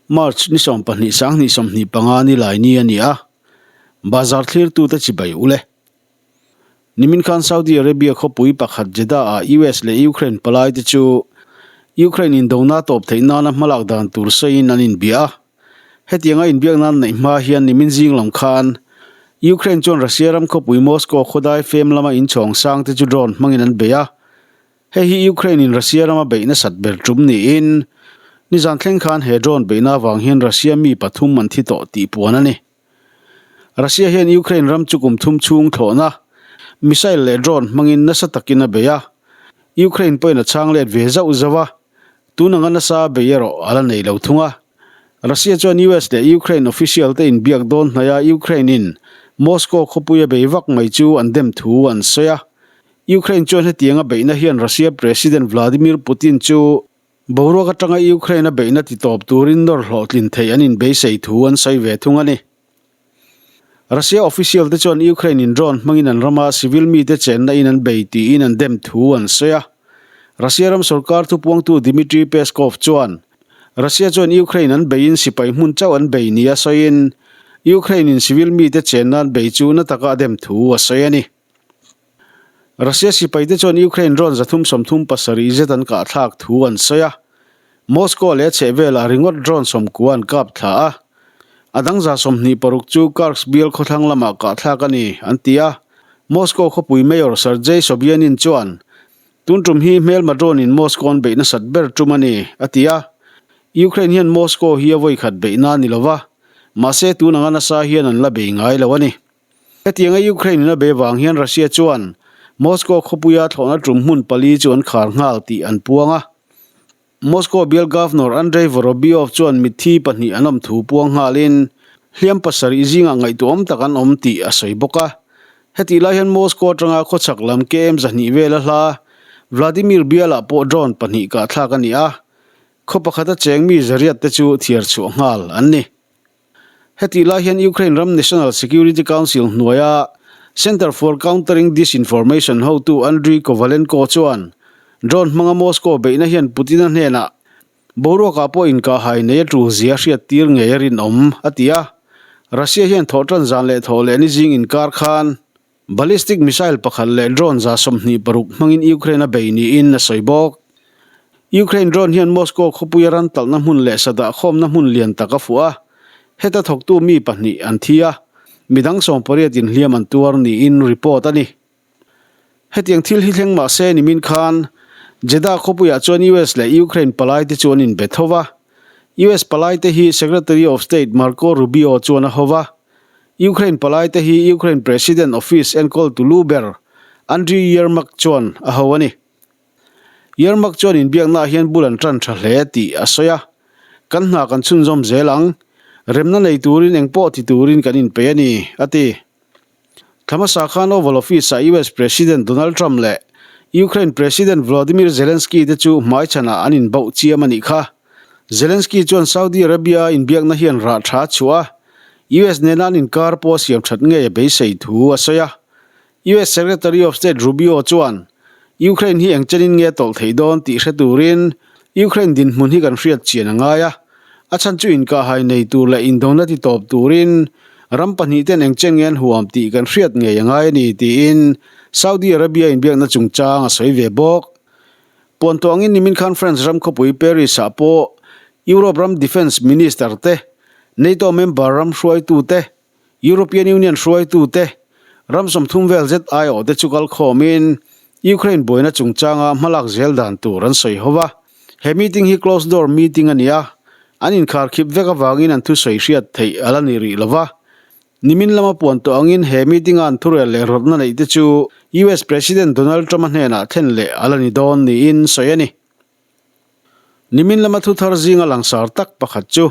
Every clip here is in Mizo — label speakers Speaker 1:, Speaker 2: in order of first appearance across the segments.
Speaker 1: March ni 12 2025 ni lai ni a ni a, bazar thlirtute chibai u le. Nimin khan Saudi Arabia khawpui pakhat Jeddah-ah US leh Ukraine palaite chu Ukraine indona tawp theih nana hmalak dan tur sawiin an inbia a. Hetianga inbiak nan neih hma hian nimin zing lam khan Ukraine chuan Russia ram khawpui Moscow khawdai fem lama inchhawng sangte chu drone hmangin an bei a. Hei hi Ukraine in Russia rama beih nasat ber tum niin nizan thleng khan he drone beihna avang hian Russia mi pathum an thi tawh tih puan a ni. Russia hian Ukraine ram chu kum thum chhung thlawhna missile leh drone hmangin nasa takin a bei a, Ukraine pawhin a chhang let ve zauh zauh a, tun anga nasa bei erawh a la nei lo thung a. Russia chuan US leh Ukraine official te inbiak dawn hnaia Ukraine in Moscow khawpui a bei vak mai chu an dem thu an sawi a. Ukraine chuan hetianga beihna hian Russia President Vladimir Putin chu boruak atanga Ukraine a beihna titawp turin nawr hlawhtlin theih an inbeisei thu an sawi ve thung a ni. Russia official te chuan Ukraine in drone hmangin an rama civil mite chenna in an bei tiin an dem thu an sawi a. Russia ram sorkar thupuangtu Dmitry Peskov chuan Russia chuan Ukraine an beiin sipai hmun chauh an bei nia sawiin Ukraine in civil mite chenna an bei chu na taka a dem thu a sawi a ni. Russia sipaite chuan Ukraine drone 337 zet an kahthlak thu an sawi a, Moscow leh a chhehvelah ringawt drone 90 an kap thla a, a dang 26 chu Kursk bial khawthlang lamah kahthlak a ni, an ti a. Moscow khawpui Mayor Sergei Sobyanin chuan, Tun tum hi hmelma drone in Moscow an beih nasat ber tum a ni, a ti a. Ukraine hian Moscow hi a vawikhat beihna a ni lova, mahse tun anga nasa hian an la bei ngai lo a ni. Hetianga Ukraine in a bei vang hian Russia chuan Moscow khawpuia thlawhna tum hmun pali chu an khar nghal tih an puang a. Moscow bial Governor Andrei Vorobyov chuan mitthi pahnih an awm thu puang nghalin hliam pasarih zingah ngaihtuahawm tak an awm tih a sawi bawk a. Hetih lai hian Moscow atanga khawchhak lam KM 200 vela hla Vladimir bialah pawh drone pahnih kahthlak a ni a, khaw pakhata cheng mi zariat te chu thiar chhuah nghal an ni. Hetih lai hian Ukraine ram National Security Council hnuaia Center for Countering Disinformation hotu Andriy Kovalenko chuan drone hmanga Moscow beihna hian Putin-a hnenah boruakah pawh inkahhai nei a tul zia hriat tir ngei a rinawm, a ti a. Russia hian thawhtan zan leh thawh leh ni zing inkar khan ballistic missile pakhat leh drone 26 hmangin Ukraine a bei niin a sawi bawk. Ukraine drone hian Moscow khawpuia ran talhna hmun leh sadah khawmna hmun lian tak a fuh a, heta thawktu mi pahnih an thi a, midang 18 inhliam an tuar niin report a ni. Hetiang thil hi thleng mah se nimin khan Jeddah khawpuiah chuan US leh Ukraine palaite chu an inbe tho va. US palaite hi Secretary of State Marco Rubio chuan a ho va, Ukraine palaite hi Ukraine President Office enkawltu lu ber Andriy Yermak chuan a ho a ni. Yermak chuan inbiaknaah hian bul an tan tha hle tih a sawi a, Kan hna kan chhunzawm zel ang, remna nei turin engpawh ti turin kan inpeih a ni, a ti. Thla hmasa khan Oval Office-ah US President Donald Trump leh Ukraine President Volodymyr Zelensky te chu hmaichhanah an inbauh chiam a nih kha. Zelensky chuan Saudi Arabia-a inbiakna hian rah tha a chhuah a, US nena an inkar pawh a siam that ngei a beisei thu a sawi a. US Secretary of State Rubio chuan Ukraine hi eng chenin nge tawlh theih dawn tih hre turin Ukraine dinhmun hi kan hriat chian a ngai a, a chhan chu inkahhai nei tur leh indona ti tawp turin ram pahnih ten eng chen nge an huam tih kan hriat ngei a ngai a ni tiin Saudi Arabia inbiakna chungchang a sawi ve bawk. Puantuah angin nimin khan France ram khawpui Paris ah pawh Europe ram Defence Minister te, NATO member ram hruaitu te, European Union hruaitu te, ram 30 vel zet aiawh te chu kal khawmin Ukraine buaina chungchanga hmalak zel dan tur an sawi ho va. He meeting hi closed door meeting a ni a, an inkhar khip vek avangin an thusawi hriat theih a la ni rih lo va. Nimin lama puan tawh angin he meeting-a an thurel leh rawtna neih te chu US President Donald Trump-a hnenah thlen leh a la ni dawn niin sawi a ni. Nimin lama thu thar zinga langsar tak pakhat chu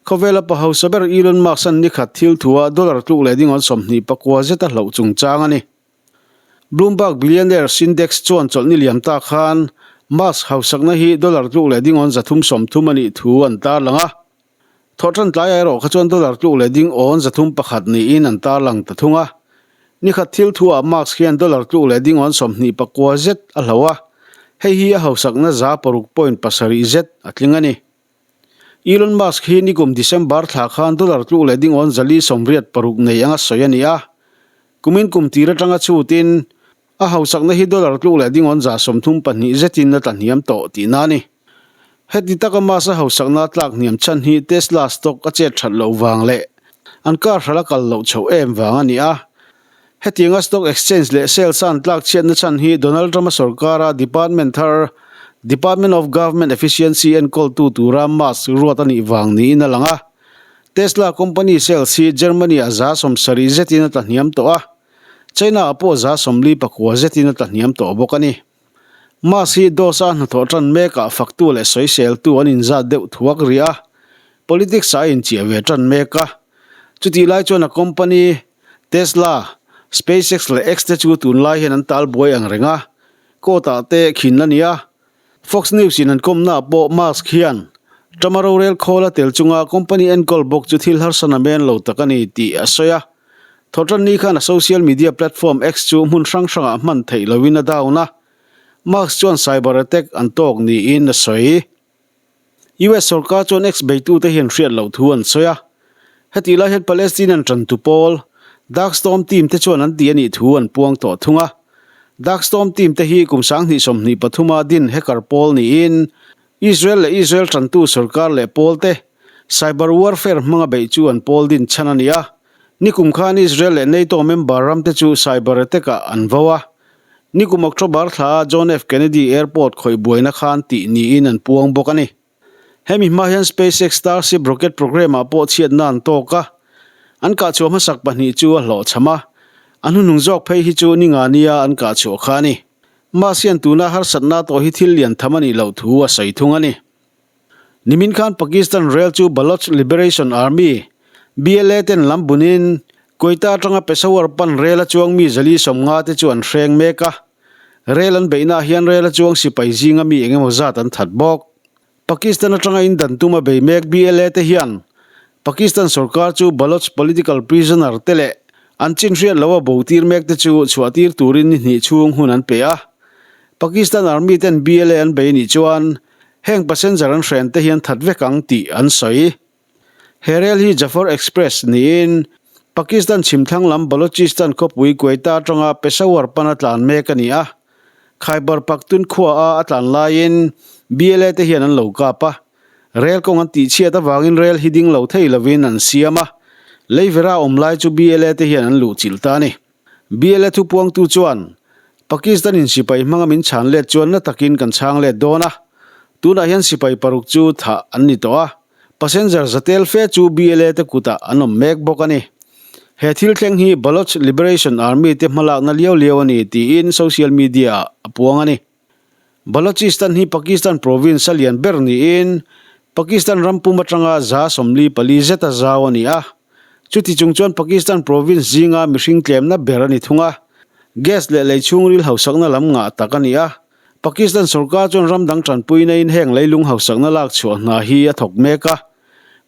Speaker 1: khawvela pa hausa ber Elon Musk-a'n nikhat thil thua dollar tluk leh dingawn 29 zeta hloh chungchang a ni. Bloomberg Billionaires Index chuan chawlhni liam ta khan Musk hausakna hi dollar tluk leh dingawn 330 a nih thu an tarlang a. Thawhtan tlaiah erawh kha chuan dollar tluk leh ding awn 301 niin an tarlang ta thung a. Nikhat thil thuah Musk hian dollar tluk leh ding awn 29 zet a hloh a, hei hi a hausakna 6.7 zet a tling a ni. Elon Musk hi nikum December thla khan dollar tluk leh dingawn 486 nei anga sawi a ni a. Kumin kum tir atanga chhutin a hausakna hi dollar tluk leh dingawn 32 zetin a tla hniam tawh tihna a ni. Heti taka Musk a hausakna tlak hniam chhan hi Tesla stock a chet that loh vang leh an car hralh a kal loh chhoh em vang a ni a. Hetianga stock exchange leh sales a an tlak chhiatna chhan hi Donald Trump-a sorkara department thar Department of Government Efficiency enkawltu tura Musk ruat a nih vang niin a lang a. Tesla company sales hi Germany-ah 70% zetin a tla hniam tawh a, China-ah pawh 49% zetin a tla hniam tawh bawk a ni. Musk hi Dosa hnathawh tan mekah faktu leh sawiseltu an inzat deuh thuak rih a, politics-ah a inchiah ve tan mek a. Chutih lai chuan a company Tesla, SpaceX leh X te chu tunlai hian an tal buai ang reng a, court-ah te khin a ni a. Fox News-in an kawmnaah pawh Musk hian Trump-a rorel khawl a tel chunga company enkawl bawk chu thil harsa na men lo tak a ni tih a sawi a. Thawhtanni khan a social media platform X chu hmun hrang hrangah hman theih loin a down a, Musk chuan cyber attack an tawk niin a sawi. US sorkar chuan X beitute hian hriat loh thu an sawi a, hetih lai hian Palestinian tantu pawl Dark Storm team te chuan an ti a nih thu an puang tawh thung a. Dark Storm team te hi kum 2023 a din hacker pawl niin Israel leh Israel tantu sorkar leh pawl te cyber warfare hmanga beih chu an pawl din chhan a ni a. Nikum khan Israel leh NATO member ram te chu cyber attack ah an vo a. Nikum October thla a John F Kennedy Airport khawih buaina khan tih niin an puang bawk a ni. Hemi hma hian SpaceX Starship rocket program ah pawh chhiatna an tawk a, an kahchhuah hmasak pahnih chu a hlawhchham a, a hnuhnung zawk phei hi chu ni nga nia an kahchhuah kha a ni. Musk hian tuna harsatna tawh hi thil lian tham a nih loh thu a sawi thung a ni. Nimin khan Pakistan rel chu Baloch Liberation Army, BLA, ten lam bunin Quetta atanga Peshawar pan rel a chuang mi 450 te chu an hreng mek a. Rel an beihnaah hian rel a chuang sipai zinga mi eng emaw zat an that bawk. Pakistan atanga indan tuma bei mek BLA te hian Pakistan sorkar chu Baloch political prisoner te leh an chin hriat loa bo tir mek te chu chhuah tir turin ni hnih chhung hun an pe a. Pakistan Army ten BLA an bei nih chuan Heng passenger an hren te hian that vek ang tih an sawi. He rel hi Jaffar Express niin Pakistan chhimthlang lam Balochistan khawpui Quetta atanga Peshawar pana tlan mek a ni a. Khyber Pakhtunkhwa a a tlan laiin BLA te hian an lo kap a. Rel kawng an tihchhiat avangin rel hi ding lo thei lovin an siam a. Leivera awm lai chu BLA te hian an luhchilh ta a ni. BLA thupuangtu chuan, Pakistan in sipai hmanga min chhan let chuan na takin kan chhang let dawn a, tunah hian sipai paruk chu thah an ni tawh a, passenger zatel fe chu BLA te kutah an awm mek bawk a ni. He thil thleng hi Baloch Liberation Army te hmalakna liau liau a ni tiin social media ah a puang a ni. Balochistan hi Pakistan province a lian ber niin Pakistan ram pum atanga 44 zeta zau a ni a. Chuti chung chuan Pakistan province zinga mihring tlemna ber a ni thung a, gas leh lei chhungril hausakna lam ngah tak a ni a. Pakistan sorkar chuan ram dang tanpuinain heng leilung hausakna lak chhuah hna hi a thawk mek a.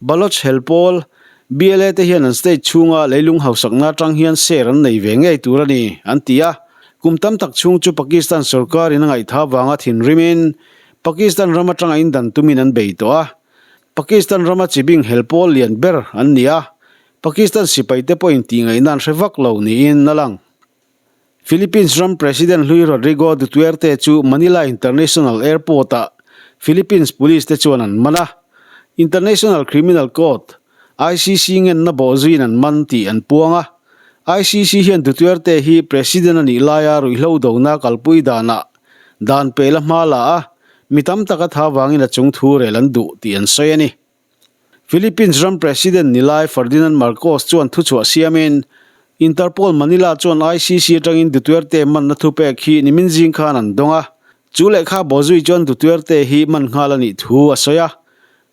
Speaker 1: Baloch hel pawl, BLA te hian an state chhunga leilung hausakna atang hian share an nei ve ngei tur a ni, an ti a. Kum tam tak chhung chu Pakistan sorkarin a ngaihtha vanga thinrimin Pakistan ram atanga indan tumin an bei tawh a. Pakistan rama chibing hel pawl lian ber an ni a, Pakistan sipaite pawhin tihngaihna an hre vak lo niin a lang. Philippines ram President hlui Rodrigo Duterte chu Manila International Airport-ah Philippines Police te chuan an man a, International Criminal Court, ICC, ngenna bawhzuiin an man tih an puang a. ICC hian Duterte hi President a nih laia ruihhlo dona kalpui danah dan pela hma la a, mi tam tak a tha vangin a chung thu rel an duh tih an sawi a ni. Philippines ram President nilai Ferdinand Marcos chuan thuchhuah siamin, Interpol Manila chuan ICC atangin Duterte manna thupek hi nimin zing khan an dawng a, chu lehkha bawzui chuan Duterte hi man nghal a nih thu a sawi a.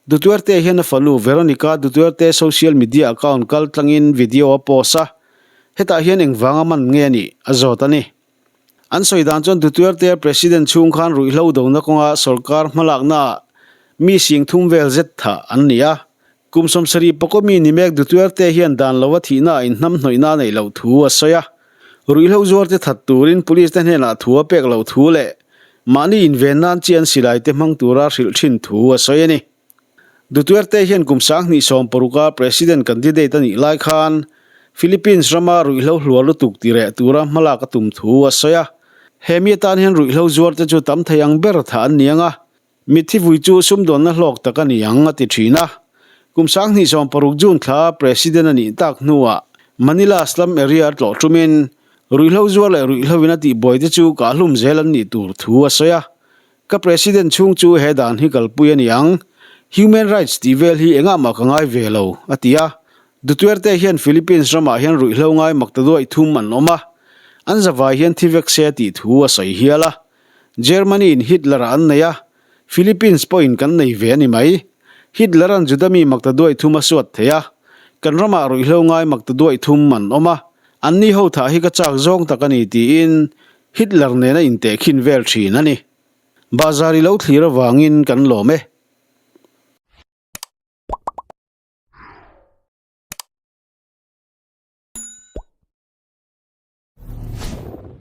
Speaker 1: Duterte hian a fanu Veronica Duterte social media account kal tlangin video a post a, hetah hian engvanga man nge a nih a zawt a ni. An sawi dan chuan Duterte President chhung khan ruihhlo dona kawnga sorkar hmalaknaah mi sing thum vel zet thah an ni a. Kum 70 pawkaw mi ni mek Duterte hian dan lova thihnaah inhnamhnawihna a neih loh thu a sawi a. Ruihhlo zuarte that turin police te hnenah thu a pek loh thu leh mahni inven nan chi an silai te hmang tura hrilh thin thu a sawi a ni. Duterte hian kum 2016 a President candidate a nih lai khan Philippines rama ruihhlo hluar lutuk ti reh tura hmalak a tum thu a sawi a. He mi atan hian ruihhlo zuar te chu tam thei ang ber tha an ni ang a, mitthi vui chu sumdawnna hlawk tak a ni ang a ti thin a. Kum 2016 June thla President a nih tak hnuah Manila slum area a tlawh tumin ruihhlo zuar leh ruihhlo in a tihbuai te chu kahhlum zel an nih tur thu a sawi a. Ka President chhung chu he dan hi kalpui a ni ang. Human rights tih vel hi engah mah ka ngai ve lo, a ti a. Duterte hian Philippines ramah hian ruihhlo ngai maktaduaih thum an awm a, an zavai hian thi vek se tih thu a sawi hial a. Germany in Hitler-a an nei a, Philippines pawhin kan nei ve a ni mai. Hitler-a'n Juda mi maktaduaih thum a suat thei a, kan ramah ruihhlo ngai maktaduaih thum an awm a, anni ho thah hi ka chak zawng tak a ni tiin Hitler nena intehkhin vel thin a ni. Bazar i lo thlir avangin kan lawm e.